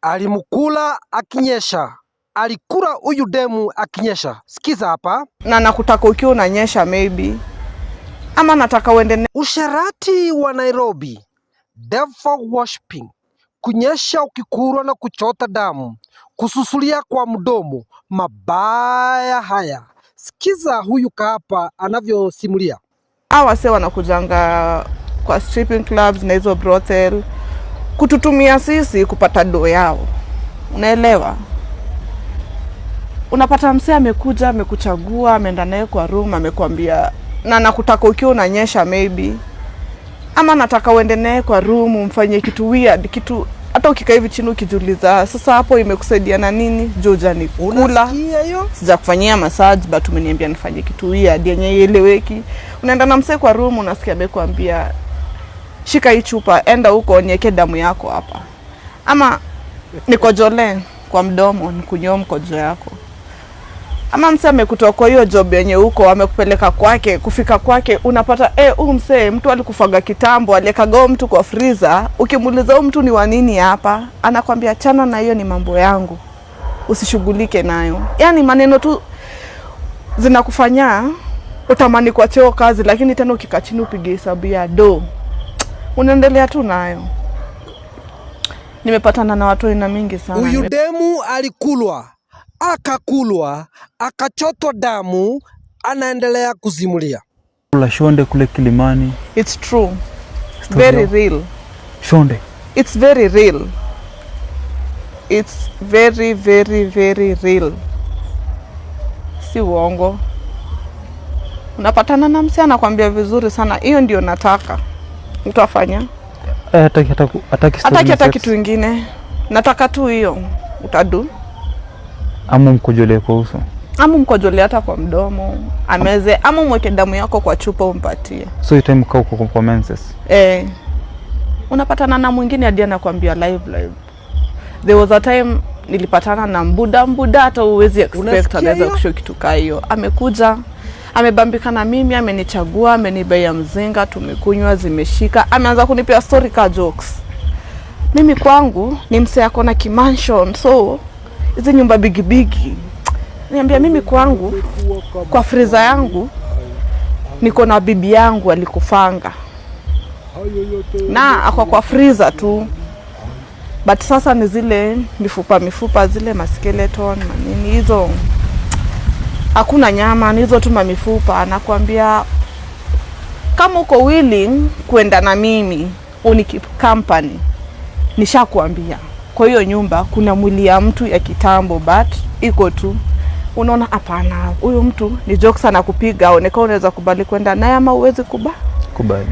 Alimkula akinyesha, alikula huyu demu akinyesha. Sikiza hapa. Na nakutaka ukiwa unanyesha maybe, ama nataka uende Usherati wa Nairobi, devil worshiping, kunyesha ukikurwa na kuchota damu, kususulia kwa mdomo, mabaya haya. Sikiza huyu kahaba anavyosimulia. Hawa wase wanakujanga kwa stripping clubs na hizo brothel kututumia sisi kupata do yao, unaelewa? Unapata msee amekuja, amekuchagua, ameenda naye kwa room, amekwambia na nakutaka ukiwa unanyesha maybe, ama nataka uende naye kwa room umfanyie kitu weird, kitu hata ukikaa hivi chini ukijiuliza, sasa hapo imekusaidia na nini? Juu hujanikula, Unasikia hiyo? Sijakufanyia massage, but umeniambia nifanye kitu weird yenye ieleweki. Unaenda na msee kwa room, unasikia amekwambia, "Shika hii chupa, enda huko niweke damu yako hapa, ama nikojole kwa mdomo, nikunywe mkojo yako." Ama msee amekutoa kwa hiyo job yenye huko, amekupeleka kwake. Kufika kwake unapata, eh, huyu msee mtu alikufaga kitambo, aliekaga mtu kwa freezer. Ukimuuliza, "Huyu mtu ni wa nini hapa?" anakwambia, "Chana na hiyo, ni mambo yangu, usishughulike nayo." Yani maneno tu zinakufanya utamani kuachia kazi, lakini tena ukikaa chini upige hesabu ya do, unaendelea tu nayo. Nimepatana na watu aina mingi sana. Huyu demu alikulwa, akakulwa, akachotwa damu, anaendelea kusimulia. La Shonde kule Kilimani. It's true. Story Very real. Shonde. It's very real. It's very, very, very real. Si uongo. Unapatana na msee anakwambia vizuri sana, "Hiyo ndio nataka." Utafanya? Eh, hataki hata hataki story Hataki na hata sex. Kitu ingine, nataka tu hiyo. Utadu? Ama mkojolee kwa uso. Ama mkojolee hata kwa mdomo ameze, ama mweke damu yako kwa chupa umpatie. So hiyo time uko kwa menses. Eh, unapatana na mwingine hadi anakwambia live live. There was a time nilipatana na mbuda mbuda, hata huwezi expect Unasikia anaweza hiyo? kushow kitu kaa hiyo. Amekuja, amebambika na mimi, amenichagua, amenibaia mzinga, tumekunywa, zimeshika, ameanza kunipea story ka jokes. "Mimi kwangu ni msee ako na kimansion, so hizi nyumba bigibigi." Niambia, "Mimi kwangu kwa freezer yangu niko na bibi yangu alikufanga na ako kwa freezer tu, but sasa ni zile mifupa mifupa, zile maskeleton, manini hizo, hakuna nyama, ni hizo tu mamifupa." Anakuambia, "Kama uko willing kwenda na mimi uni keep company, nishakuambia kwa hiyo nyumba kuna mwili ya mtu ya kitambo, but iko tu." Unaona, hapana, huyu mtu ni jokes anakupiga, aonekana unaweza kubali kwenda naye ama uwezi kubali. Kubali.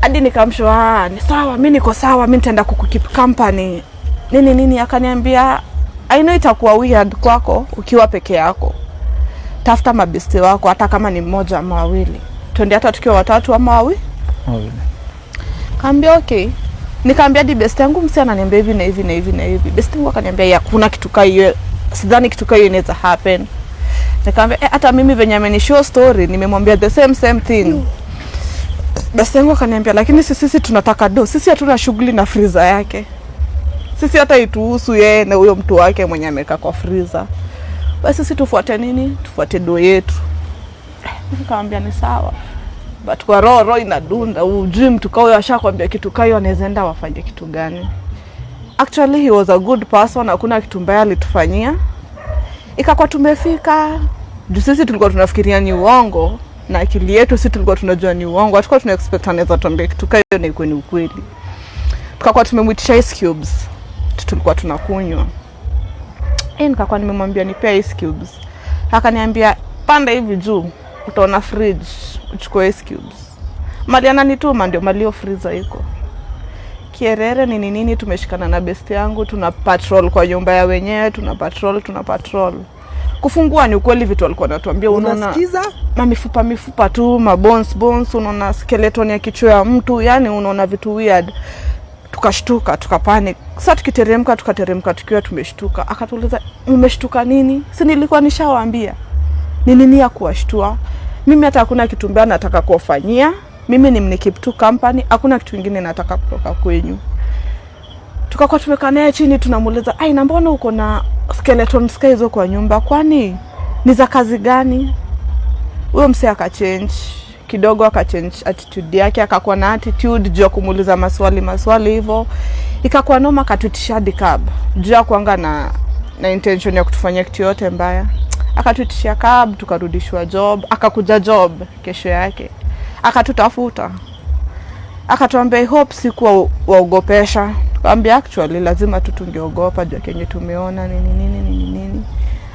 Hadi nikamshow, "Ah, ni sawa, mi niko sawa, mi nitaenda kukukeep company," nini nini. Akaniambia, "I know itakuwa weird kwako ukiwa peke yako, tafuta mabesti wako, hata kama ni mmoja ama wawili, twende hata tukiwa watatu ama wawili." Wawili. Kaambia, "Okay." Nikaambia hadi best yangu, "Msi ananiambia hivi na hivi na hivi na hivi." Best yangu akaniambia, "Ya, kuna kitu kaa hiyo, sidhani kitu kaa hiyo inaweza happen." Nikaambia, "Eh, hata mimi venye amenishow story nimemwambia the same same thing." Best yangu akaniambia, "Lakini sisi tunataka do, sisi hatuna shughuli na freezer yake, sisi hata ituhusu yeye na huyo mtu wake mwenye amekaa kwa freezer, basi sisi tufuate nini? Tufuate do yetu." Eh, nikamwambia ni sawa, but kwa roho, roho inadunda, ujui mtu kaa huyo ashakwambia kitu kaa hiyo anaweza enda wafanye kitu gani. Actually, he was a good person, hakuna kitu mbaya alitufanyia. Ikakuwa tumefika juu, sisi tulikuwa tunafikiria ni uongo na akili yetu, sisi tulikuwa tunajua ni uongo, hatukuwa tuna expect anaweza tuambia kitu kaa hiyo na ikuwe ni ukweli. Tukakuwa tumemwitisha ice cubes, tulikuwa tunakunywa. Eh, nikakuwa nimemwambia, "Nipea ice cubes." Akaniambia, "Panda hivi juu utaona fridge, uchukue ice cubes." Mali ananituma ndio mali hiyo freezer iko. Kierere nini nini, tumeshikana na best yangu, tuna patrol kwa nyumba ya wenyewe, tuna patrol, tuna patrol. Kufungua ni ukweli vitu walikuwa wanatuambia, unaona Unasikiza? Mamifupa mifupa tu, ma bones bones, unaona skeleton ya kichwa ya mtu, yani unaona vitu weird. Tukashtuka, tukapanic. Sasa tukiteremka, tukateremka tukiwa tumeshtuka. Akatuuliza, "Mmeshtuka nini? Si nilikuwa nishawaambia?" Ni nini ya kuwashtua? "Mimi hata hakuna kitu mbaya nataka kuwafanyia. Mimi ni mnikeep tu company, hakuna kitu kingine nataka kutoka kwenyu." Tukakuwa tumekaa naye chini, tunamuuliza, "Ai, na mbona uko na skeleton hizo kwa nyumba? Kwani ni za kazi gani?" Huyo msee akachange kidogo, akachange attitude yake, akakuwa na attitude juu ya kumuuliza maswali maswali hivyo, ikakuwa noma, akatuitisha hadi cab juu ya kuanga na intention ya kutufanyia kitu yote mbaya. Akatuitishia cab, tukarudishwa job. Akakuja job kesho yake, akatutafuta, akatuambia, "I hope sikuwa waogopesha." Tukaambia, "Actually lazima tu tungeogopa juu ya kenye tumeona, nini nini nini nini."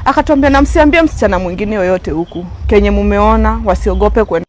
Akatuambia, "Na msiambie msichana mwingine yoyote huku kenye mumeona, wasiogope kwenda."